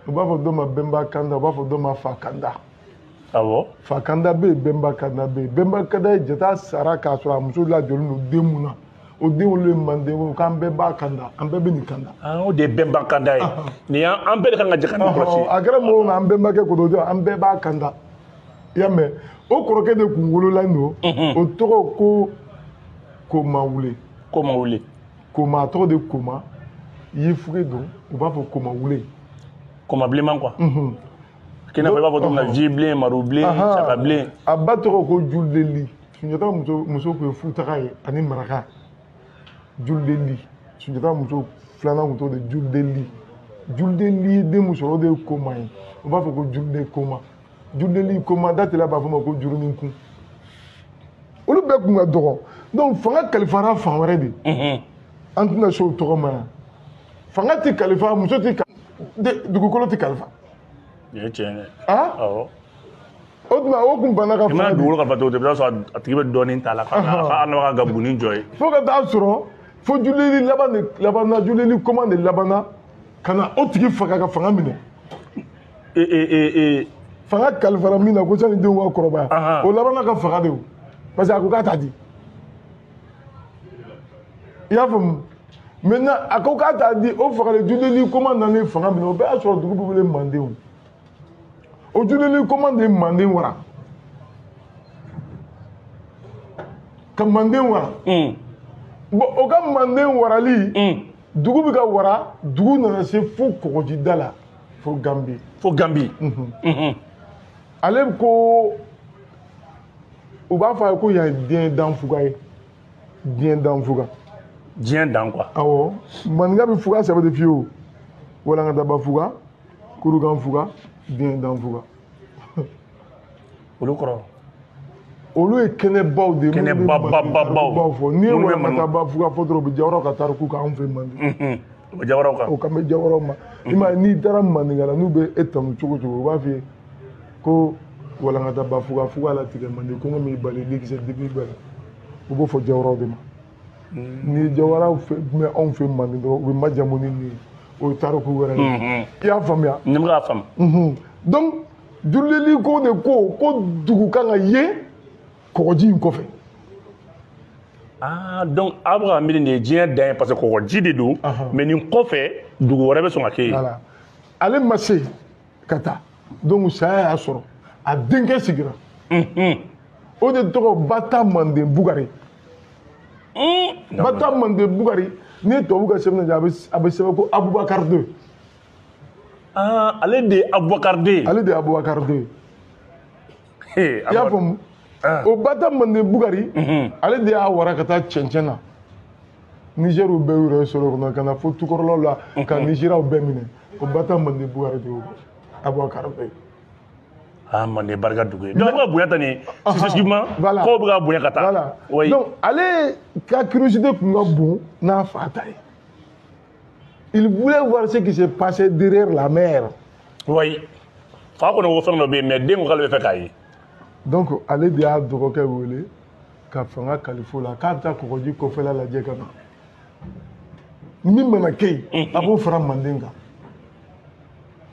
[SPEAKER 2] u b'a fɔ dɔ ma Bɛnba Kanda, u b'a fɔ dɔ ma Fa Kanda.
[SPEAKER 1] Awɔ.
[SPEAKER 2] Fa Kanda bɛ yen, Bɛnba Kanda bɛ yen. Bɛnba Kanda ye Jata sara k'a sɔrɔ a muso lajɔlen don den mun na, o den wololen Manden ko k'an bɛɛ b'a kanda, an bɛɛ bɛ nin kanda.
[SPEAKER 1] O de ye Bɛnba Kanda ye. Nin y'an an bɛɛ de kan ka jɛ ka nin kɔlɔsi.
[SPEAKER 2] A kɛra mɔgɔw ma an bɛnbakɛ ko don, an bɛɛ b'a kanda. I y'a mɛn? O kɔrɔkɛ de kun wolola don, o tɔgɔ ko Komawule.
[SPEAKER 1] Komawule.
[SPEAKER 2] Koma, a tɔgɔ de Koma, Yefuge don, u b'a fɔ Komawule.
[SPEAKER 1] Koma bilenman quoi. K'i n'a fɔ i b'a fɔ cogo min na ji bilen, maro bilen, saka bilen.
[SPEAKER 2] A ba tɔgɔ ko Juleli. Sunjata muso tun ye Futaka ye ani Maraka. Juleli. Sunjata muso filanan tun tɔgɔ de Juleli. Juleli ye den mun sɔrɔ, o de ye Koma ye. U b'a fɔ ko Julde Koma. Juleli Koma da tɛla b'a fɔ ma ko Juruninkun. Olu bɛɛ kun ka dɔgɔ. Donc fanga kalifara fan wɛrɛ de. An tɛna se o tɔgɔ ma yan. Fanga tɛ kalifa, muso tɛ dugukolo tɛ kalifa.
[SPEAKER 1] Nin ye tiɲɛ ye. Awɔ.
[SPEAKER 2] O tuma o kun banna ka
[SPEAKER 1] I mana dugukolo kalifa cogo o cogo, i bɛ taa sɔrɔ a tigi bɛ dɔɔnin ta la k'a n'a ka gabuguni jɔ ye.
[SPEAKER 2] Fo ka taa sɔrɔ fo Juleli laban de labanna, Juleli koma de labanna ka na o tigi faga ka fanga minɛ. Fanga kalifara min na ko sani denw ka kɔrɔbaya, o labanna ka faga de o. Parce que a ko k'a t'a di. I y'a faamu? Maintenant a ko k'a t'a di, o fagalen Juleli koma nana fanga minɛ, o bɛɛ y'a sɔrɔ dugu bɛ wele Manden. O Juleli koma de ye Manden wara. Ka Manden wara. Bon, o ka Manden warali, dugu bɛ ka wara, dugu nana se fo kɔgɔjida la, fo Ganbi.
[SPEAKER 1] Fo Ganbi.
[SPEAKER 2] Ale ko, u b'a fɔ a ye ko yan ye diɲɛ danfuga ye. Diɲɛ danfuga.
[SPEAKER 1] Diɲɛ dan quoi.
[SPEAKER 2] Awɔ. Maninka bɛ fuga saba de f'i ye o. Walankataba fuga, Kurukan fuga, diɲɛ danfuga.
[SPEAKER 1] Olu kɔrɔ?
[SPEAKER 2] Olu ye kɛnɛbaw de ye.
[SPEAKER 1] Kɛnɛbabababaw.
[SPEAKER 2] Fɔ n'i ye walankataba fuga fɔ dɔrɔn u bɛ Jawaraw ka tariku kan anw fɛ Manden.
[SPEAKER 1] U bɛ Jawaraw kan.
[SPEAKER 2] O kan bɛ Jawaraw ma. I m'a ye n'i taara Maninka la n'u bɛ e tanu cogo o cogo, u b'a f'i ye ko walankataba fuga fuga latigɛ Manden kɔngɔ m'i bali likisɛ dibi bali. U b'o fɔ Jawaraw de ma. Ni ye Jawaraw mɛn anw fɛ Manden dɔrɔn u bɛ majamu ni nin ye. O ye tariku wɛrɛ ye. I y'a faamuya?
[SPEAKER 1] Ne bɛ k'a faamu.
[SPEAKER 2] Donc Juleli ko de ko dugu kan ka ye kɔgɔji in kɔfɛ.
[SPEAKER 1] Ah, donc aw bɛ ka miiri nin ye diɲɛ dan ye parce que kɔgɔji de don, mais nin kɔfɛ dugu wɛrɛ bɛ sɔn ka kɛ yen.
[SPEAKER 2] Voilà. Ale ma se ka taa, donc saya y'a sɔrɔ, a denkɛ sigira. O de tɔgɔ Bata Manden Bugari. Bata Manden Bugari, n'i ye tubabu ka sɛbɛn lajɛ, a bɛ sɛbɛn ko Abubakar II.
[SPEAKER 1] Ah, ale de ye Abubakar II.
[SPEAKER 2] Ale de ye Abubakar II. I y'a faamu? O Bata Manden Bugari, ale de y'a wara ka taa cɛncɛn na. Nizɛriw bɛɛ y'u yɛrɛ sɔrɔ o kɔnɔ ka na fo tukɔrɔlaw la ka Nizeriyaw bɛɛ minɛ. O Bata Manden Bugari de y'o kɛ. Abubakar II.
[SPEAKER 1] Ah, Manden barika dugu ye. Donc a bɛ ka bonya tan nin successivement, k'aw bɛ ka bonya ka taa.
[SPEAKER 2] Voilà. Donc ale ka curiosité kun ka bon n'a fa ta ye. Il voulait voir ce qui se passait derrière la mer.
[SPEAKER 1] Oui. Fa kɔni ko fɛn dɔ bɛ yen, mais den ko k'ale bɛ fɛ k'a ye.
[SPEAKER 2] Donc ale de y'a dɔgɔkɛ wele ka fanga kalifa o la k'a bɛ taa kɔgɔji kɔfɛla lajɛ ka na. Min mana kɛ yen, a b'o fara Manden kan.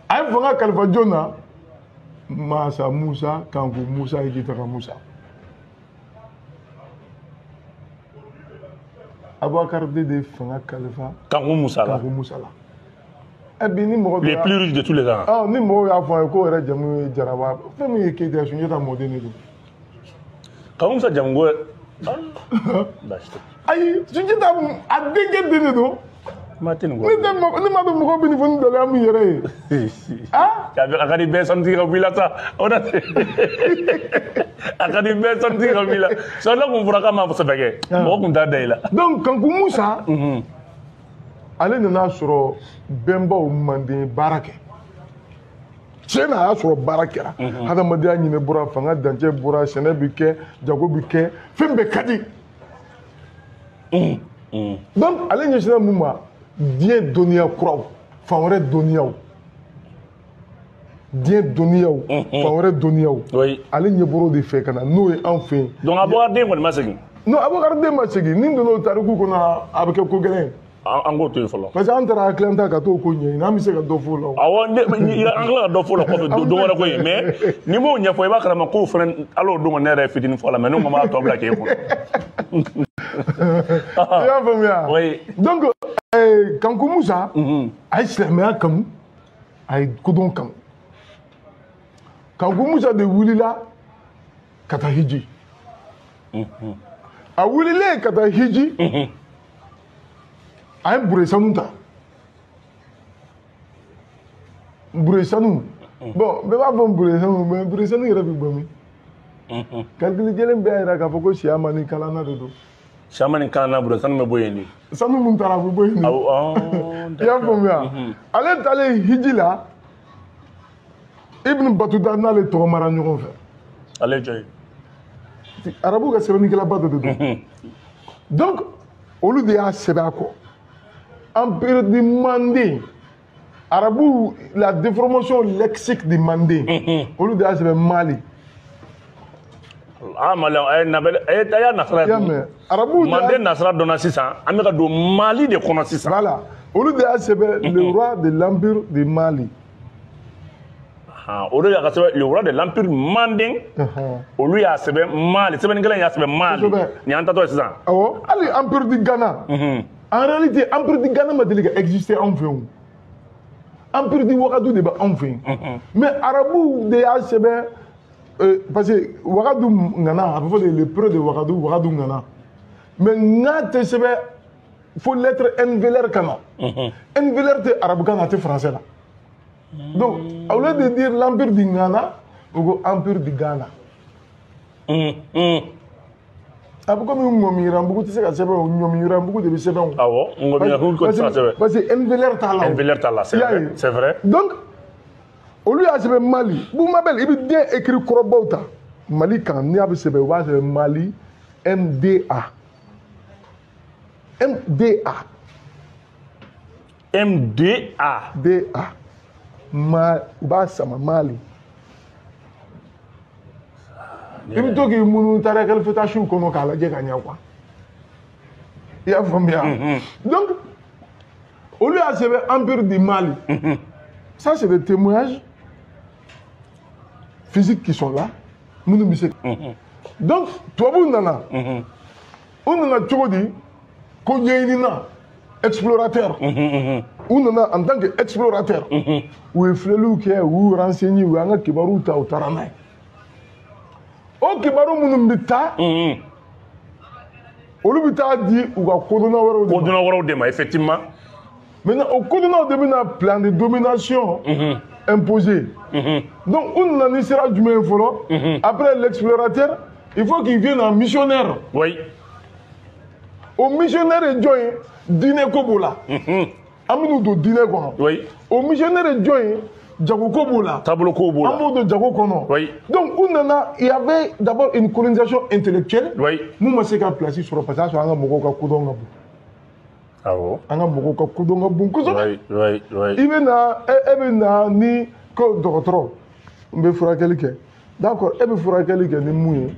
[SPEAKER 2] A ye fanga kalifa jɔn na? Masa Musa, Kanku Musa, Igitaka Musa. Abubakar de ye fanga kalifa
[SPEAKER 1] Kanku Musa la.
[SPEAKER 2] Kanku Musa la. Bi ni mɔgɔ
[SPEAKER 1] les plus riches de tous les temps.
[SPEAKER 2] Ah, ni mɔgɔw y'a fɔ an ye k'o yɛrɛ jamu ye Jaraba, fɛn min ye Keyita ye, Sunjata mɔden de don.
[SPEAKER 1] Kanku Musa jamu ko baasi tɛ.
[SPEAKER 2] Ayi, Sunjata a denkɛ den de don.
[SPEAKER 1] Kuma tɛ nin kɔ.
[SPEAKER 2] Ne ma dɔn mɔgɔw bɛ nin fɔ ni daliya min yɛrɛ ye.
[SPEAKER 1] Ah? A ka di bɛɛ sanutigi ka bɔ i la sa. O da tɛ. A ka di bɛɛ sanutigi ka bɔ i la. Sɔrɔla kun fɔra k'a ma sɛbɛ kɛ. Mɔgɔ kun t'a da i la.
[SPEAKER 2] Donc Kanku Musa. Ale nana sɔrɔ bɛnbaw Manden baara kɛ. Tiɲɛ na a y'a sɔrɔ baara kɛra. Hadamadenya ɲinɛ bɔra, fanga dancɛ bɔra, sɛnɛ bɛ kɛ, jago bɛ kɛ, fɛn bɛɛ ka di. Donc ale ɲɛsinna mun ma? Diɲɛ dɔnniya kuraw, fan wɛrɛ dɔnniyaw. Diɲɛ dɔnniyaw, fan wɛrɛ dɔnniyaw. Ale ɲɛ bɔr'o de fɛ ka na n'o ye anw fɛ yen.
[SPEAKER 1] Donc Abubakar den kɔni ma segin?
[SPEAKER 2] Non, Abubakar den ma segin. Ni donna o tariku kɔnɔ, a bɛ kɛ ko gɛlɛn ye.
[SPEAKER 1] An k'o to yen fɔlɔ.
[SPEAKER 2] Parce que an taara Atlanta ka t'o ko ɲɛɲini, an bɛ se ka dɔ f'o la o.
[SPEAKER 1] Awɔ, an tila ka dɔ f'o la kɔfɛ don wɛrɛ ko ye, mais n'i m'o ɲɛfɔ i b'a kalama k'o fana hali o don ne yɛrɛ ye fitinin fɔ a la, mais ne ko n b'a tɔ bila k'e kun.
[SPEAKER 2] I y'a faamuya?
[SPEAKER 1] Oui.
[SPEAKER 2] Donc Kanku Musa, a ye silamɛya kanu, a ye kodɔn kanu. Kanku Musa de wulila ka taa hiji. A wulilen ka taa hiji. A ye bure sanu ta. Bure sanu. Bon, bɛɛ b'a fɔ bure sanu, mais bure sanu yɛrɛ bɛ bɔ min? Calcul jɛlen bɛɛ y'a jira k'a fɔ ko siyama ni kalanna de don.
[SPEAKER 1] Siyama ni kalanna, bure sanu bɛ bɔ yen de.
[SPEAKER 2] Sanu mun taara a bɛ bɔ yen de.
[SPEAKER 1] Awɔ.
[SPEAKER 2] I y'a faamuya? Ale taalen hiji la, Ibn Batuta n'ale tɔgɔmara ɲɔgɔn fɛ.
[SPEAKER 1] Ale jɔn ye?
[SPEAKER 2] Arabu ka sɛbɛnnikɛlaba dɔ de don. Donc olu de y'a sɛbɛn a kɔ. Empire du Mandé, Arabu, la déformation lexique du Mandé, olu de y'a sɛbɛn Mali.
[SPEAKER 1] Ah, Mali, a y'a nasara ye.
[SPEAKER 2] Arabu
[SPEAKER 1] Mandé nasara dɔnna sisan, an bɛ ka don Mali de kɔnɔ sisan.
[SPEAKER 2] Voilà, olu de y'a sɛbɛn le roi de l'empire du Mali.
[SPEAKER 1] Ah, olu y'a sɛbɛn le roi de l'empire Mandé. Olu y'a sɛbɛn Mali, sɛbɛnnikɛla in y'a sɛbɛn Mali. Nin y'an tatɔ ye sisan.
[SPEAKER 2] Awɔ, hali empire du Ghana. En réalité, empire du Ghana ma deli ka exister anw fɛ yen. Empire du Wagadu de bɛ anw fɛ yen. Mais arabuw de y'a sɛbɛn, parce que Wagadu ŋana, a bɛ fɔ de le preux de Wagadu, Wagadu ŋana. Mais ŋa tɛ sɛbɛn fo lettre NVLR ka na. NVLR tɛ arabukan na, a tɛ français la. Donc, au lieu de dire l'empire du Ghana, u ko empire du Ghana. A bɛ komi ŋɔmiyiranbugu tɛ se ka sɛbɛn o, ɲɔmiyiranbugu de bɛ sɛbɛn o.
[SPEAKER 1] Awɔ, ŋɔmiyiranbugu ko tɛ se ka sɛbɛn.
[SPEAKER 2] Parce que NVLR t'a la o.
[SPEAKER 1] NVLR t'a la, c'est vrai, c'est vrai.
[SPEAKER 2] Donc olu y'a sɛbɛn Mali. Bumabel, i bɛ den écrit kɔrɔbaw ta Mali kan, n'i y'a bɛ sɛbɛn, u b'a sɛbɛn Mali MDA. MDA.
[SPEAKER 1] MDA.
[SPEAKER 2] DA. Ma, u b'a sama Mali. I bɛ to k'i munumunu taarikɛli fetasiw kɔnɔ k'a lajɛ ka ɲɛ quoi. I y'a faamuya? Donc olu y'a sɛbɛn empire du Mali. Ça c'est des témoignages physiques qui sont là. Minnu bɛ se. Donc tubabuw nana. U nana cogo di? Ko ɲɛɲinina, explorateur. U nana en tant que explorateur. U ye filɛliw kɛ, u y'u renseigner, u y'an ka kibaruw ta, u taara n'a ye. O kibaru minnu bɛ taa, olu bɛ taa di u ka kodɔnna wɛrɛw de ma.
[SPEAKER 1] Kodɔnna wɛrɛw de ma, effectivement.
[SPEAKER 2] Maintenant o kodɔnnaw de bɛna plan de domination imposé. Donc u nana ni sira jumɛn ye fɔlɔ? Après l'explorateur, il faut qu'il vienne en missionnaire.
[SPEAKER 1] Oui.
[SPEAKER 2] O missionnaire ye jɔn ye? Diinɛ ko b'o la. An bɛ n'u don diinɛ kɔnɔ.
[SPEAKER 1] Oui.
[SPEAKER 2] O missionnaire ye jɔn ye? Jago ko b'o la.
[SPEAKER 1] Taabolo ko b'o la.
[SPEAKER 2] An b'o don jago kɔnɔ.
[SPEAKER 1] Oui.
[SPEAKER 2] Donc u nana, il y avait d'abord une colonisation intellectuelle.
[SPEAKER 1] Oui.
[SPEAKER 2] Mun ma se ka place sɔrɔ parce que a sɔrɔ an ka mɔgɔw ka kodɔn ka bon.
[SPEAKER 1] Awɔ.
[SPEAKER 2] An ka mɔgɔw ka kodɔn ka bon kosɛbɛ.
[SPEAKER 1] Oui, oui, oui.
[SPEAKER 2] I bɛ na, e bɛ na ni ko dɔgɔtɔrɔ. N bɛ furakɛli kɛ. D'accord, e bɛ furakɛli kɛ ni mun ye?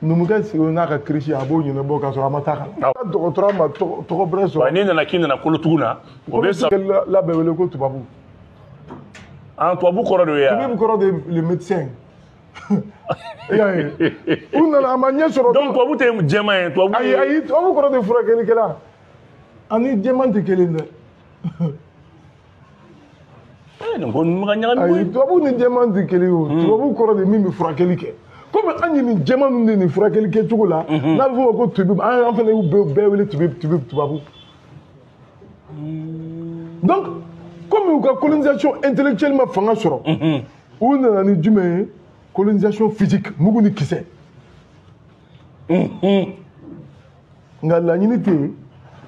[SPEAKER 2] Numukɛ sigilen n'a ka kirisi, a b'o ɲɛnabɔ k'a sɔrɔ a ma taa ka na. Dɔgɔtɔrɔ ma tɔgɔ bɛrɛ sɔrɔ.
[SPEAKER 1] N'i nana k'i nana kolotugu na, o bɛ sa.
[SPEAKER 2] La bɛ wele ko tubabu.
[SPEAKER 1] Ah, tubabu kɔrɔ de ye
[SPEAKER 2] wa? Tubabu kɔrɔ de ye le médecin. I y'a ye, u nana a ma ɲɛ sɔrɔ.
[SPEAKER 1] Donc tubabu tɛ jɛman ye, tubabu.
[SPEAKER 2] Ayi ayi, tubabu kɔrɔ de ye furakɛlikɛla. Ani jɛman tɛ kelen dɛ.
[SPEAKER 1] Nin ko ninnu ka ɲagami koyi.
[SPEAKER 2] Ayi, tubabu ni jɛman tɛ kelen ye o. Tubabu kɔrɔ de min bɛ furakɛli kɛ. Komi an ye nin jɛman ninnu de nin furakɛli kɛcogo la, n'a bɛ f'o ma ko tubabu, an fana y'u bɛɛ wele tubabu. Donc komi u ka colonisation intellectuelle ma fanga sɔrɔ, u nana ni jumɛn ye? Colonisation physique, mugu ni kisɛ. Nka laɲini tɛ yen.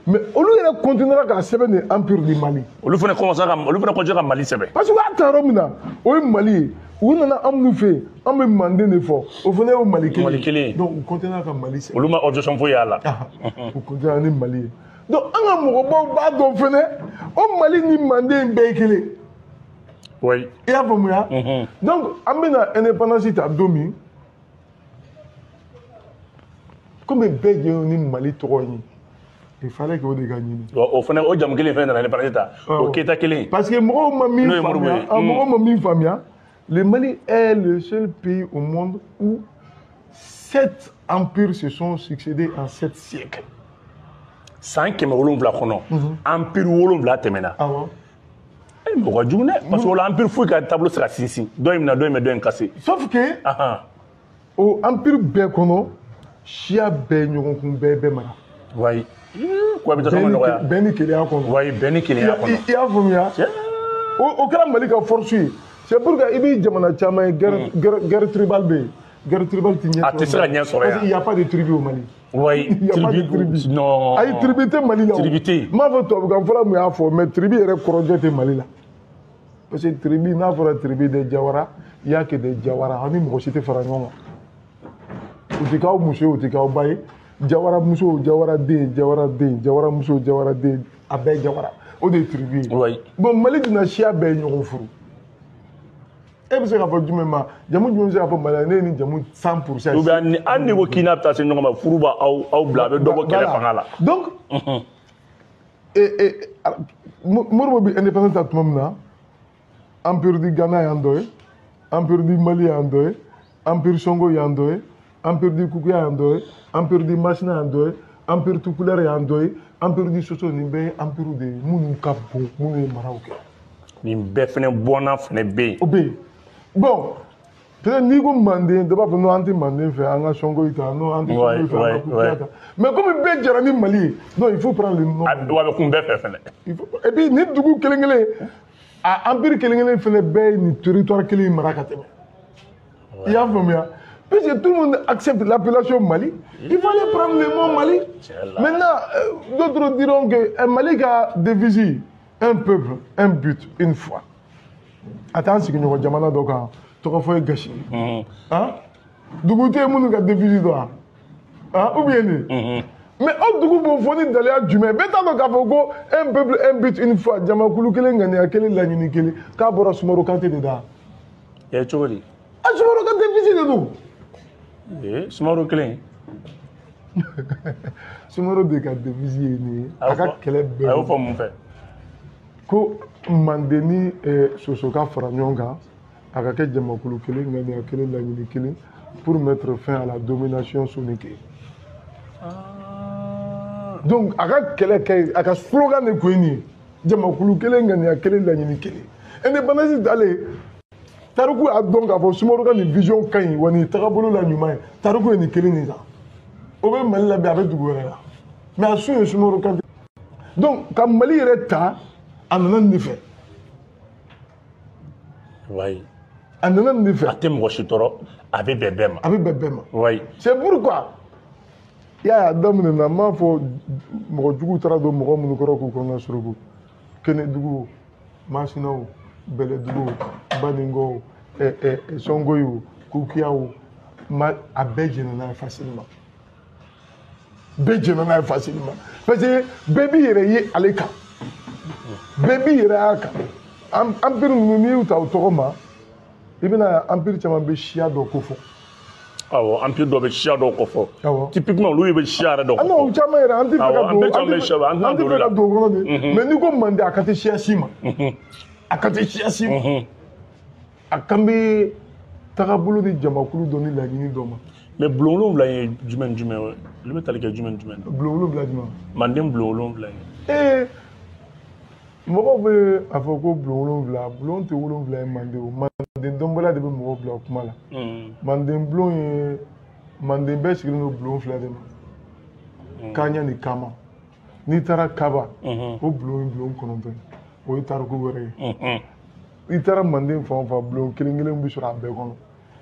[SPEAKER 2] Mais olu yɛrɛ continuera k'a sɛbɛn de Empire du Mali.
[SPEAKER 1] Olu fana commencé ka, olu fana continué ka Mali sɛbɛn.
[SPEAKER 2] Parce que u y'a ta yɔrɔ min na, o ye Mali ye. U nana an minnu fɛ yen, an bɛ Manden de fɔ, o fana y'o Mali kelen.
[SPEAKER 1] Mali kelen.
[SPEAKER 2] Donc u continuera ka Mali sɛbɛn.
[SPEAKER 1] Olu ma objection foyi y'a la.
[SPEAKER 2] U continuera ni Mali ye. Donc an ka mɔgɔbaw b'a dɔn fana, o Mali ni Manden bɛɛ ye kelen.
[SPEAKER 1] Oui.
[SPEAKER 2] I y'a faamuya? Donc an bɛna indépendance ta don min, komi bɛɛ jɛlen ni Mali tɔgɔ ye. Il fallait que o de ka ɲini.
[SPEAKER 1] O fana o jamu kelen fɛn nana indépendance ta. O Keyita kelen.
[SPEAKER 2] Parce que mɔgɔw ma min faamuya, mɔgɔw ma min faamuya, le Mali est le seul pays au monde où 7 empires se sont succédés en 7 siècles.
[SPEAKER 1] San 700 kɔnɔ, empire 7 tɛmɛna.
[SPEAKER 2] Awɔ.
[SPEAKER 1] Mɔgɔ ka jugu dɛ, parce que o la empire foyi ka taabolo tɛ se ka sinsin. Dɔ in minɛ, dɔ in bɛ dɔ in kase.
[SPEAKER 2] Sauf que o empire bɛɛ kɔnɔ, siya bɛɛ ɲɔgɔn kun, bɛɛ bɛɛ mara.
[SPEAKER 1] Oui. Cohabitation ma nɔgɔya.
[SPEAKER 2] Bɛn ni kelenya kɔnɔ.
[SPEAKER 1] Oui, bɛn ni kelenya kɔnɔ.
[SPEAKER 2] I y'a faamuya? O kɛra Mali ka force ye. C'est pour que i bɛ jamana caman ye, guerre tribale bɛ yen. Guerre tribale tɛ ɲɛ sɔrɔ.
[SPEAKER 1] A tɛ se ka ɲɛ sɔrɔ yan.
[SPEAKER 2] Parce qu'il y a pas de tribu au Mali.
[SPEAKER 1] Oui,
[SPEAKER 2] il y a pas de tribu.
[SPEAKER 1] Non.
[SPEAKER 2] Ayi, tribu tɛ Mali la.
[SPEAKER 1] Tribu tɛ yen.
[SPEAKER 2] N m'a fɔ tubabukan fɔla mun y'a fɔ, mais tribu yɛrɛ kɔrɔjɛ tɛ Mali la. Parce que tribu, n'a fɔra tribu des Jawara, il y a que des Jawara. Aw ni mɔgɔ si tɛ fara ɲɔgɔn kan. U tɛ k'aw muso ye, u tɛ k'aw ba ye. Jawara muso, Jawara den, Jawara den, Jawara muso, Jawara den, a bɛɛ Jawara. O de ye tribu ye.
[SPEAKER 1] Oui.
[SPEAKER 2] Bon, Mali dun siya bɛɛ ye ɲɔgɔn furu. E bɛ se k'a fɔ jumɛn ma, jamu jumɛn bɛ se k'a fɔ Mali la, ne ye nin jamu 100%.
[SPEAKER 1] Ou bien hali n'i ko k'i n'a bɛ taa se ɲɔgɔn ma, furu b'aw bila, a bɛ dɔ bɔ kɛlɛ fanga la.
[SPEAKER 2] Donc, Modibo bɛ indépendance ta tuma min na, Empire du Ghana y'an dɔ ye, Empire du Mali y'an dɔ ye, Empire Songo y'an dɔ ye, Empire du Kukuya y'an dɔ ye, Empire du Masina y'an dɔ ye, Empire Tukulɛr y'an dɔ ye, Empire du Soso, nin bɛɛ ye empire de ye minnu ka bon, minnu ye maraw kɛ.
[SPEAKER 1] Nin bɛɛ fɛnɛ bɔnna fɛnɛ bɛ yen.
[SPEAKER 2] O bɛ yen. Bon, peut-être n'i ko Manden, dɔ b'a fɔ non, an tɛ Manden fɛ, an ka Songoyi ta, non, an tɛ Songoyi fɛ, an ka Kukuya ta. Mais comme bɛɛ jɛra ni Mali ye, non, il faut prendre le nom.
[SPEAKER 1] Wa a bɛ kun bɛɛ fɛ fɛnɛ.
[SPEAKER 2] Et puis nin dugu kelen kelen, a empire kelen kelen fɛnɛ bɛɛ ye nin territoire kelen in mara ka tɛmɛ. I y'a faamuya? Puisque tout le monde accepte l'appellation Mali, il fallait prendre le mot Mali. Maintenant, d'autres diront que Mali a devise un peuple, un but, une foi. Attends, c'est que nous avons dit que nous avons gâché. Hein? Dugu tɛ minnu ka devise dɔn wa? Ou bien ne? Mais aw dugu b'o fɔ ni daliya jumɛn? Bɛɛ t'a dɔn k'a fɔ ko un peuple, un but, une foi, jamakulu kelen, ŋaniya kelen, laɲini kelen, k'a bɔra Sumaworo Kante de da.
[SPEAKER 1] Ɛ cogo di?
[SPEAKER 2] A Sumaworo Kante devise de don.
[SPEAKER 1] Sumaworo kelen.
[SPEAKER 2] Sumaworo de ka devise ye nin ye. A ka kɛlɛ bɛɛ.
[SPEAKER 1] A y'o fɔ mun fɛ?
[SPEAKER 2] Ko Manden ni Soso ka fara ɲɔgɔn kan, a ka kɛ jamakulu kelen, ŋaniya kelen, laɲini kelen, pour mettre fin à la domination soninké. Donc a ka kɛlɛ kɛ, a ka slogan de kun ye nin ye. Jamakulu kelen, ŋaniya kelen, laɲini kelen. Indépendance dalen, tariku y'a dɔn k'a fɔ Sumaworo ka nin vision ka ɲi, wa nin tagabolo la ɲuman ye. Tariku ye nin kelen de ta. O bɛ Mali la bi, a bɛ dugu wɛrɛ la. Mais a sun ye Sumaworo Kante. Donc ka Mali yɛrɛ ta, a nana nin de fɛ.
[SPEAKER 1] Oui.
[SPEAKER 2] A nana nin de fɛ.
[SPEAKER 1] A tɛ mɔgɔ si tɔɔrɔ, a bɛ bɛn bɛɛ ma.
[SPEAKER 2] A bɛ bɛn bɛɛ ma.
[SPEAKER 1] Oui.
[SPEAKER 2] C'est pourquoi i y'a ye a daminɛ na, n m'a fɔ mɔgɔ juguw taara don mɔgɔ minnu kɔrɔ k'u kɔnɔna suruku. Kɛnɛdugu, Masinaw, Bɛlɛdugu, Baningo, Songoyo, Kukiyaw, a bɛɛ jɛnna n'a ye facilement. Bɛɛ jɛnna n'a ye facilement. Parce que bɛɛ b'i yɛrɛ ye ale kan. Bɛɛ b'i yɛrɛ y'a kan. Empire ninnu, n'i y'u ta u tɔgɔ ma, i bɛna empire caman bɛ siya dɔ ko fɔ.
[SPEAKER 1] Awɔ, empire dɔ bɛ siya dɔw ko fɔ.
[SPEAKER 2] Awɔ.
[SPEAKER 1] Typiquement, olu bɛ siya yɛrɛ dɔ ko
[SPEAKER 2] Ah non,
[SPEAKER 1] fɔ.
[SPEAKER 2] caman yɛrɛ, an tɛ fɛ ka
[SPEAKER 1] Awɔ,
[SPEAKER 2] don,
[SPEAKER 1] an bɛɛ caman bɛ siya, an tɛna
[SPEAKER 2] an tɛ
[SPEAKER 1] don
[SPEAKER 2] fɛ
[SPEAKER 1] olu la.
[SPEAKER 2] ka don o kɔnɔ de. Mais n'i ko Mande, a kan tɛ siya si ma. A kan tɛ siya si ma. A kan bɛ tagabolo ni jamakulu dɔ ni laɲini dɔ ma.
[SPEAKER 1] Mais bulon 7 ye jumɛn ni jumɛn ye? Olu bɛ tali kɛ jumɛn ni jumɛn na?
[SPEAKER 2] Bulon 7 jumɛn?
[SPEAKER 1] Manden bulon 7 ye.
[SPEAKER 2] Ee, mɔgɔw bɛ a fɔ ko bulon 7, bulon tɛ 7 ye Manden o. Manden dɔnbaliya de bɛ mɔgɔw bila o kuma la. Manden bulon ye, Manden bɛɛ sigilen don bulon 2 de ma. Kaɲa ni Kama. N'i taara Kaba, o bulon ye bulon 9 ye. O ye tariku wɛrɛ ye. I taara Manden fan o fan, bulon kelen kelen bɛ sɔrɔ a bɛɛ kɔnɔ.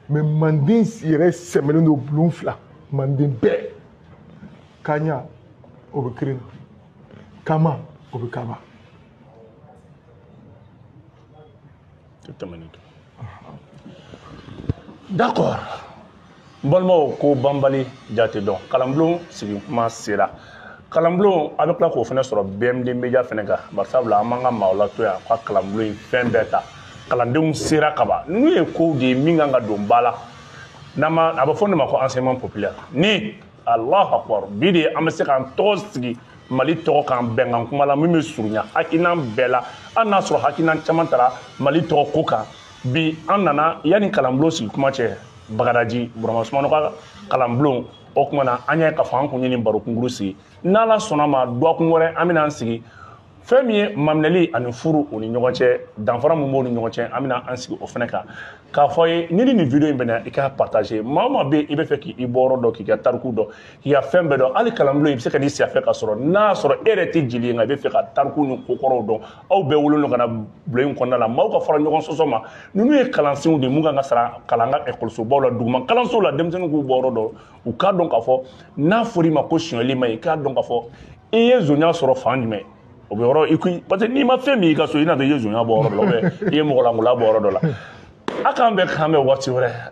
[SPEAKER 2] Mais Manden yɛrɛ sɛmɛlen don bulon 2. Manden bɛɛ. Kaɲa, o bɛ Kirina. Kama, o bɛ Kaba.
[SPEAKER 1] Tɛ tɛmɛ nin kan. D'accord. N balimaw, ko banbali jate dɔn. Kalanbulon sigi kuma sera. Kalanbulon, a bɛ tila k'o fana sɔrɔ BMD Media fana kan. Barisabula an b'an ka maaw lato yan ka kalanbulon in fɛn bɛɛ ta. Kalandenw sera kaban. Ninnu ye kow de ye min kan ka don ba la. N'an ma, a bɛ fɔ ne ma ko enseignement populaire. Ni Allahu akbar, bi de an bɛ se k'an tɔgɔ sigi Mali tɔgɔ kan bɛnkan kuma la min bɛ surunya hakilina bɛɛ la. Hali n'a sɔrɔ hakilina caman taara Mali tɔgɔ ko kan. Bi an nana yanni kalanbulon sigi kuma cɛ, Bagadaji Burama Sumano ka kalanbulon, o kuma na an y'a ye k'a fɔ an kun ye nin baro kunkuru sigi. N'Ala sɔnna ma, dɔgɔkun wɛrɛ an bɛna an sigi fɛn min ye maminɛli ani furu u ni ɲɔgɔn cɛ, danfara min b'u ni ɲɔgɔn cɛ, an bɛna an sigi o fɛnɛ kan k'a fɔ ye. Ni nin video in bɛnna, i k'a partager. Maa o maa bɛ yen, i bɛ fɛ k'i bɔyɔrɔ dɔn, k'i ka tariku dɔn, k'i ka fɛn bɛɛ dɔn, hali kalanbulon i bɛ se ka n'i sigi a fɛ ka sɔrɔ n'a sɔrɔ e yɛrɛ tɛ jeli ye, nka i bɛ fɛ ka tariku ni kokɔrɔw dɔn. Aw bɛɛ wololen don ka na bulon in kɔnɔna la, maaw ka fara ɲɔgɔn sɔsɔ ma. Ninnu ye kalansenw de ye mun kan ka sara kalan ka ekɔlisobaw la, duguma kalansow la, denmisɛnninw k'u bɔyɔrɔ dɔn, u k'a dɔn k'a fɔ n'a fɔra i ma ko sonyali ma ɲi, i k'a dɔn k'a fɔ i ye zonya sɔrɔ fan jumɛn. O bɛ yɔrɔ i ko, parce que n'i ma fɛn min y'i ka so, i n'a i ye zonya bɔ yɔrɔ dɔ la, ou bien i ye mɔgɔlankola bɔ yɔrɔ dɔ la. A k'an bɛn, k'an bɛn waati wɛrɛ.